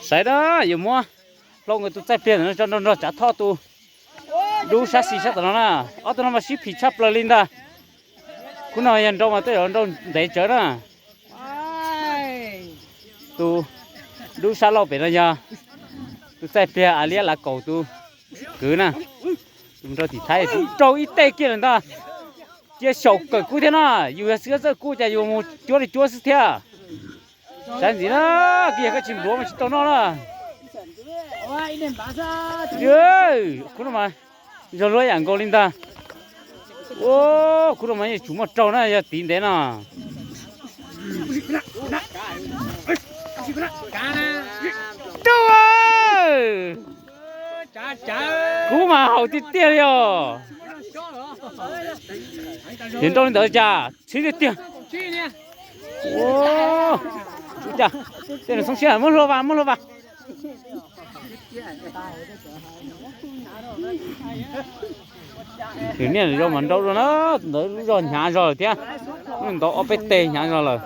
Saib na, yuav muab hlau nkawd tus txaij pliag ntawm no tso nrog nrog tsav thoj tus dub sab xis sab tom no na. Ob tug no mas sib phim tshaj plaws li ntag. Khub no yog nrau mas tej zaum nrau ntev tsawv na. Tus dub sab laug pem no yog tus txaij pliag a liab lav kaum tus kwv na. Tus nrau tim Thaib nrau ib teg kiag lawm ntag. Cia xyaum kawm kub thiab na, yus yog xwb txawj kub cas yus mus cuab li cuab xwb thiab. Saib ntxiv na, koj yog koj tsis npluav mas tsis tau noj na. Khub no mas zoo luag yam nkaus li ntag. Khub no mas yeej tsum muaj raug na yog tiv ntev no. Raug, kub mas haum tiag tiag li os. Yog nrau li ntawd cas txhib tiag tiag. Ua, ua cas tej nws xoob siab, muab hlua vas, muab hlua vas. Nws niaj zaus mas nrau dua na, ntawd lub zog hnyav zog lawm thiab, lub ntawd ob peb teg hnyav zog lawm.